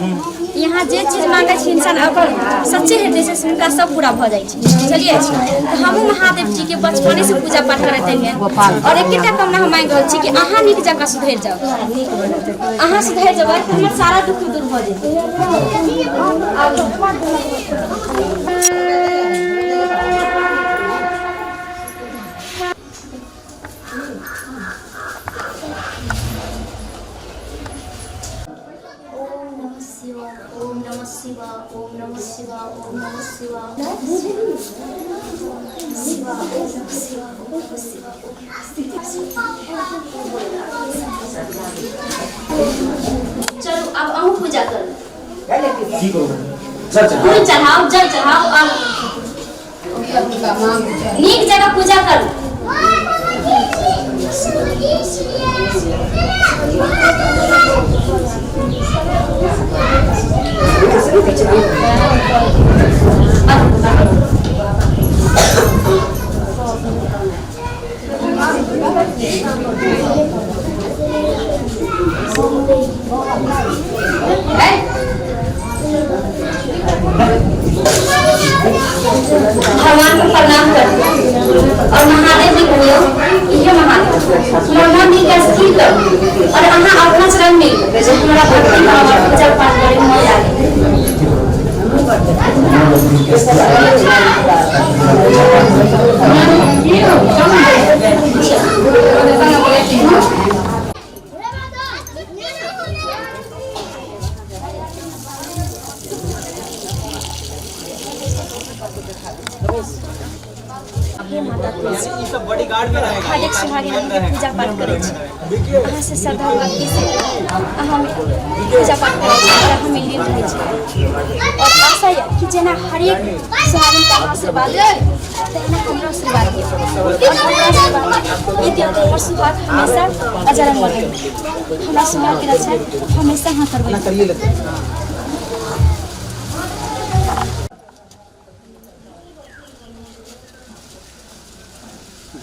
यहाँ जे चीज मांगै छै इंसान अगर सच्चे हृदय से हुनका सब पूरा भऽ जाइ छै, बुझलियै? तऽ हमहूँ महादेव जी के बचपने से पूजा पाठ करैत एलियनि और एकेटा कामना हम मांगि रहल छी कि अहाँ नीक जकाँ सुधरि जाउ। अहाँ सुधरि जेबै तऽ हमर सारा दुःख दूर भऽ जेतै। आबू। ओम नमः शिवाय, ओम नमः शिवाय, ओम नमः शिवाय, ओम नमः शिवाय, शिवाय, ओम नमः शिवाय, ओम नमः शिवाय, ओम नमः शिवाय। चलू आब अहूँ पूजा करू। की करू? चल चल। फूल चढ़ाओ, जल चढ़ाओ और नीक जगह पूजा करू। भगवान को प्रणाम करू और महादेव जी कहियो, इहे महादेव, हमर मन दिल के स्थिर करू और अहाँ अपना चरण में जे हमरा भक्ति भाव और पूजा पाठ करे में मन लागे। हे माता तुलसी, हरेक सुहागिन अहाँके पूजा पाठ करै छी। अहाँ से श्रद्धा भक्ति से अहाँ पूजा पाठ करै छी और अहाँ में लीन रहै छी और आशा यऽ कि जेना हरेक सुहागिनके अहाँ आशीर्वाद दै छी तहिना हमरो आशीर्वाद दिअ और हमरा आशीर्वाद ई दिअ कि हमर सुहाग हमेशा अजर अमर रहै। हमरा सुहागके रक्षा हमेशा अहाँ करबै।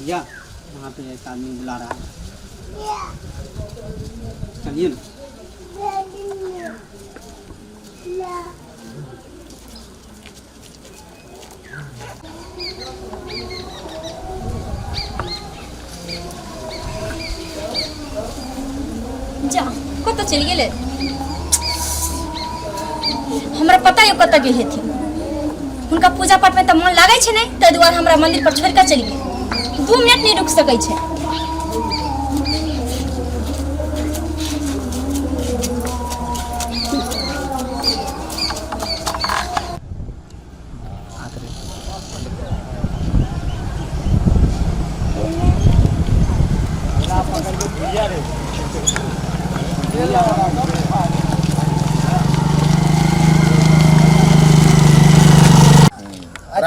भैया, वहाँ पे एक आदमी बुला रहा है, चलिए ना। जा, कतऽ चलि गेलै? हमरा पता यऽ कतऽ गेल हेथिन। हुनका पूजा पाठमे तऽ मन लागै छै नहि, ताहि दुआरे हमरा मंदिर पर छोड़ि कऽ चलि गेल। 2 मिनट नहि रुकि सकै छै।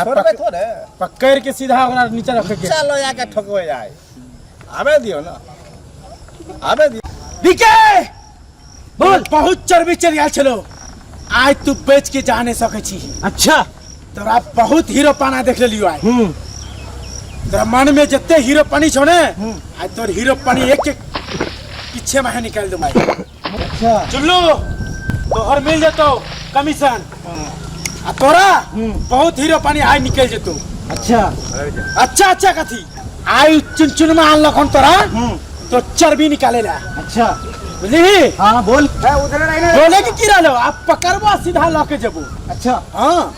छोड़बै थोड़े, पकड़ के सीधा ओकरा नीचे रखे के। चलो आके ठोकबै जाय, आबे दियो ना, आबे दियो। बीके बोल, बहुत चर्बी चल गेल छलो, आइ तू बेच के जा नहीं सकै छी। अच्छा। तोरा बहुत हीरो पाना देख लेलियो आइ। तोरा मन में जते हीरो पानी छौ ने, आइ तोर हीरो पानी एक एक पीछे में निकाल दूं। अच्छा। चुल्लू, तोहर मिल जतो कमीशन आ तोरा बहुत हीरो पानी आइ निकल जतो। अच्छा। अच्छा अच्छा, कथी आइ चुन चुन में आनलक हन तोरा तो चर्बी निकाले ला। अच्छा। बुझली? हाँ बोल। बोले कि की रहलो, आप पकड़बो सीधा लऽ के जेबो। अच्छा। हाँ।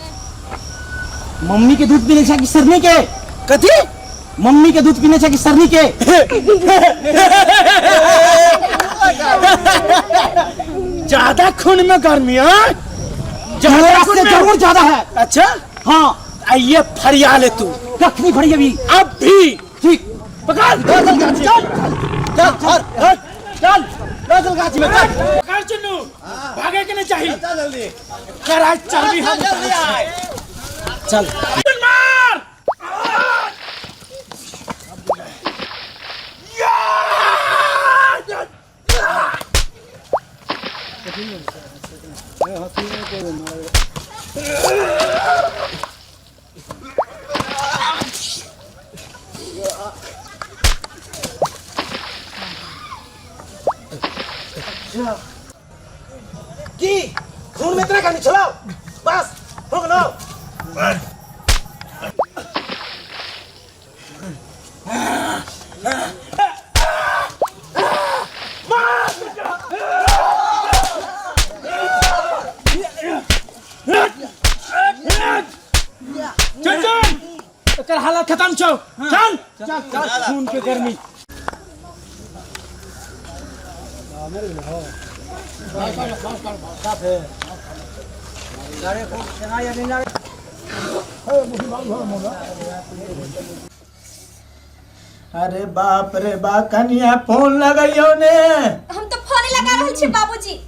मम्मी के दूध पीने छा कि सरनी के? कथी? मम्मी के दूध पीने छा कि सरनी के? ज्यादा खून में गर्मी है, ज्यादा से जरूर ज्यादा है। अच्छा। हाँ। आइए फरिया ले तू। कखनी फरी अभी? अब भी। ठीक। पकड़। चल चल चल चल चल चल चल चल गाछी में चल। पकड़ चुन्नू, भागे के नहीं चाहिए। चल जल्दी। कर आज चर्बी हम जल्दी आए। चल। मार। की खून में इतना गर्मी छलो बस हो गेलो। चल चल, एकर हालत खत्म छौ। चल चल चल, खून के गर्मी। अरे बाप रे बा, कनिया फोन लगैयो ने। हम तो फोन लगा रहल छी बाबूजी,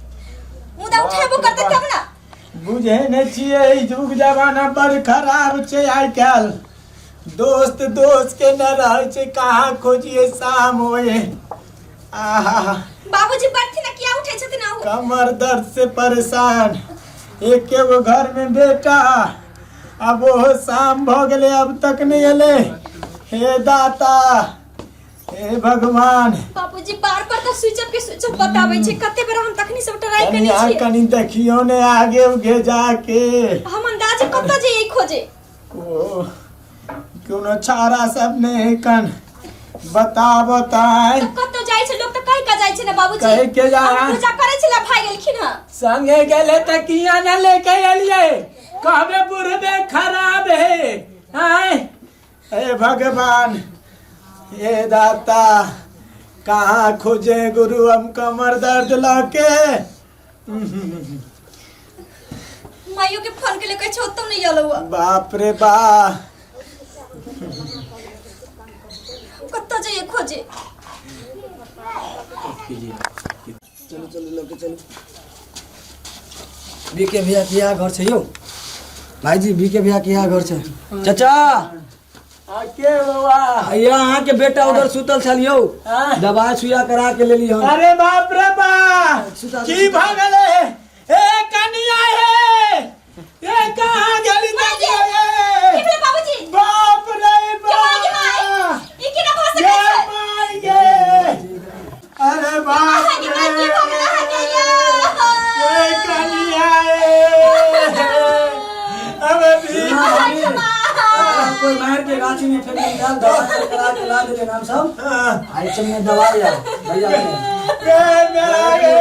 मुदा उठेबो करते तब ना। बुझे ने छियै, युग जमाना बड़ खराब छै आइ काल्हि। दोस्त दोस्त के न रहै छै, कहाँ खोजिए शाम होए। आहा बाबूजी बढ़थिन ना, किया उठै छथिन अहूँ? कमर दर्द से परेशान, एके गो घर में बेटा, अब ओहो शाम भ गेलै, अब तक नहीं एलै। हे दाता, हे भगवान। बाबूजी बार बार तऽ स्विच ऑफ के स्विच ऑफ बताबै छै, कते बेर हम तखनी सब ट्राई कनी केने अहाँ छियै। कनी देखियौ ने आगे उगे जाके। हम अंदाजे कतऽ जइयै खोजे? ओ कोनो छाड़ा सब नहीं है कन बताबो ताय। तऽ कतऽ जाइ छै लोक तऽ कहि के जाइ छै ने बाबूजी। कहि के जा। हम पूजा करै छलै भागि गेलखिन हँ। संगे गेले तऽ किया न लेके एलियै? कहबे बुढ़बे खराब है। आय हे भगवान, हे दाता, कहाँ खोजे गुरु हम कमर दर्द लके। माइयो के फोन के लिए कहै छै, ओतौ नहि एलौ हँ। बाप रे बा। हम कतऽ जइयै खोजे? चलू चलू लऽ के चलू। बीके भैया के यहाँ घर छै यौ भाईजी, बीके भैया के यहाँ घर छै चाचा। आ के बौआ? भैया, अहाँके बेटा उधर सुतल छल यौ। आँय? दवाई सुइया करा के लेली हम। अरे बाप रे बा, सुता दो, की सुता भऽ गेलै? हे कनिया, हे हे कहाँ गेली? माय गे! तकिया की भेलै बाबूजी? बाप रे के माय गे माय? बा, ई केना भऽ गे सकै छै? माय गे, अरे बाप अहाँके माय, की भऽ गेल अहाँके यौ? रे कनिया, हे अब भी अहाँके माय। कोई मार के गाछी में फेंक निकाल, दवाई करा के ला देले नाम सब। हाँ, आई सब में दवाई है भैया के। गे माय गे।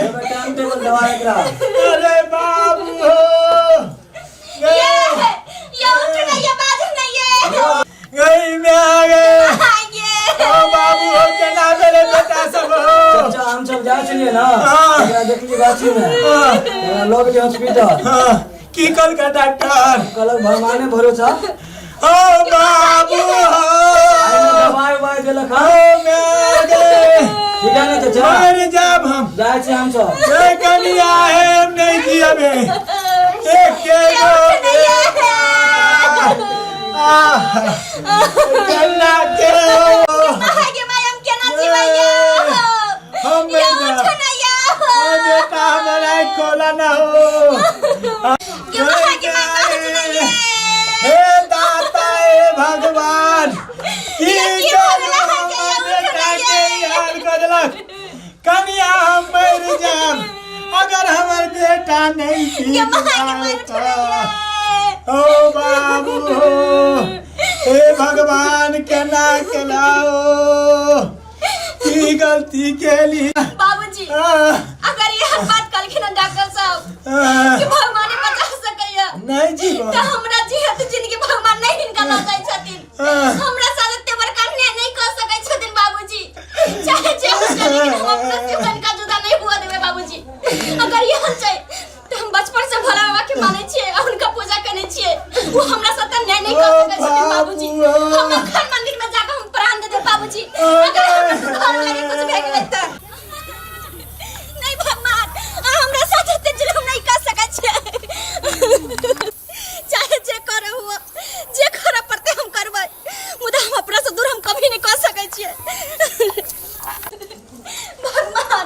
देबै टाइम टेबल दवाई एकरा। अरे बाबू हो ये ये उठ नहीं, ये बाजू नहीं, ये गई में आ गए। आइए। ओ बाबू हो, केना भेलै बेटा सब हो? चाचा, हम सब जाइ छलियै ना, हाँ। एकरा देखली गाछी में, हाँ, एकरा लऽ गेली हॉस्पिटल। हाँ, की कहलकै डॉक्टर? कहलक भगवाने भरोसा। ओ बाबू हो, आइमे दवाई उवाई देलक ओ हन। में गए। ठीक है ने चाचा? मर जाब हम। जाइ छी हम सब। ये कनिया है, हम नहीं जियबे। एक के ये गो उठ नहीं, ये आह, कन्ना के हो। अहाँके माय, हम केना जीबै यौ? हम ये मर उठ जाब। नहीं यौ। ओ बेटा, हमारा खोला ना हो। ये अहाँके माय, बाजू नहीं ये। हे दाता, हे भगवान, की ये की भऽ करू गेल अहाँके? हमर ये उठ बेटा नहीं के ये। ई हाल कऽ देलक। कनिया, हम मरि जायब अगर हमर बेटा नहीं ये ठीक अहाँके माय, जाए उठ तऽ। नहीं ये। ओ बाबू हो, हे भगवान, केना केलाओ, की गलती केली? बाबूजी, आह, अगर ये बात कहलखिन हन डॉक्टर साहब आह, कि भगवाने बचा सकैया, नहीं जीवन तऽ हमरा जिहत जिंदगी भगवान नहीं हिनका लऽ जाइ छथिन। आह। हमरा साथ एते बड़का अन्याय नहीं कऽ सकै छथिन बाबूजी। चाहे जे हो जाए, लेकिन हम अपना से तनिका जुदा नहीं हुआ देबै बाबूजी। अगर एहन छै तऽ हम बचपन से भोला बाबा के मानै छियै आ हुनका पूजा करै छियै, ओ हमरा साथ अन्याय नहीं कऽ सकै छथिन बाबूजी। हम अखन मंदिर में जाकर हम प्राण दे देब बाबूजी, अगर हमरा से घर वाला के कुछ भए गेलै तऽ। नहीं भगवान, अहाँ हमरा साथ एते जुलुम नहीं कर सकै छियै। चाहे जे करे हुआ, जे करऽ पड़तै हम करबै, मुदा हम अपना से दूर हम कभी नहीं कर सकै छियै। भगवान,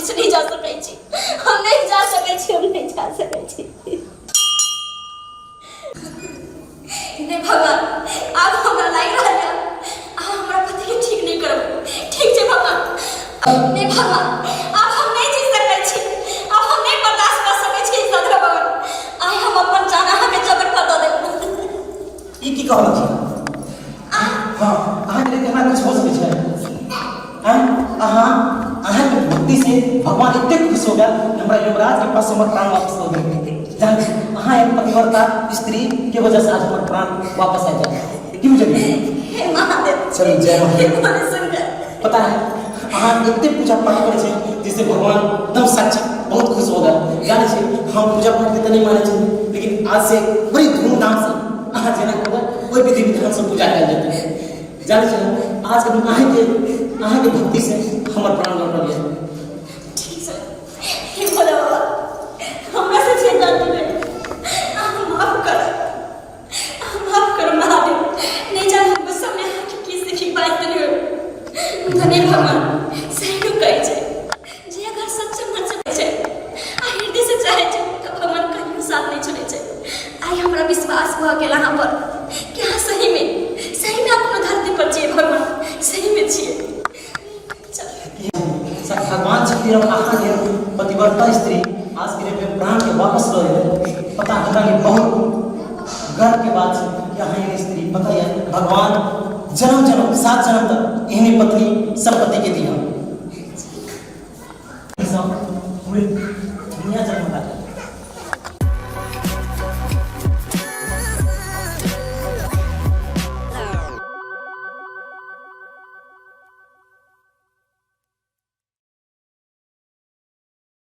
बीच नहि जा सकै छी, हम नहि जा सकै छी, हम नहि जा सकै छी। नहि भगवान, आब हमरा लागि रहल है अहाँ हमरा पतिके ठीक नहि करब। ठीक छै भगवान। नहि भगवान, आब हम नहि जी सकै छी, आब हम नहि बर्दाश्त कर सकै छी। सदर भगवान, आइ हम अपन जान अहाँके चरण पर दऽ देब। ई की कहल छी? हाँ, अहाँके लेल हमरा कुछ हो सकै छै? आँय, अहाँके भक्ति से भगवान एतेक खुश हो गेल कि हमरा युवराज के पास हमर प्राण वापस हो गेल। जान छी, अहाँ एक पतिव्रता स्त्री के वजह से आज हमर प्राण वापस आबि गेल। की बुझलियै? हे महादेव। चलू, जय हे महादेव। भोले शंकर। पता है, अहाँ एते पूजा पाठ करै छी जिससे भगवान एकदम साक्षात बहुत खुश हो गए। जानै छी, हम पूजा पाठ के तऽ नहि मानै छी, लेकिन आज से बड़ी धूमधाम से अहाँ जेना कहबै ओहि विधि विधान से पूजा कयल जेतै। जानै छी, आज के दिन अहाँके भक्ति से हमर प्राण लौटल यऽ। ठीक छै। हे भोला बाबा, हमरा से जे गलती भेल अहाँ माफ करब, अहाँ माफ करब महादेव। नहि जान हम गुस्सा में अहाँके की से की बात देलियै। धन्य भगवान, सही लोग कहै छै जे अगर सच्चा मन से छै आ हृदय से चाहे छै तऽ भगवान कहियो साथ नहि छोड़ै छै। आइ हमरा विश्वास भऽ गेल अहाँ पर कि अहाँ सही में अपनो धरती पर छियै भगवान, सही में छियै। चल। सब भगवान छथिन और अहाँके पतिव्रता स्त्री आज के डेट में प्राण के वापस लऽ एलै। पता, हमरा लिए बहुत गर्व के बात छै कि अहाँ एहन स्त्री। पता यऽ, भगवान जन्म जन्म सात जन्म तक एहने पत्नी सब पति के दिया। सब पूरे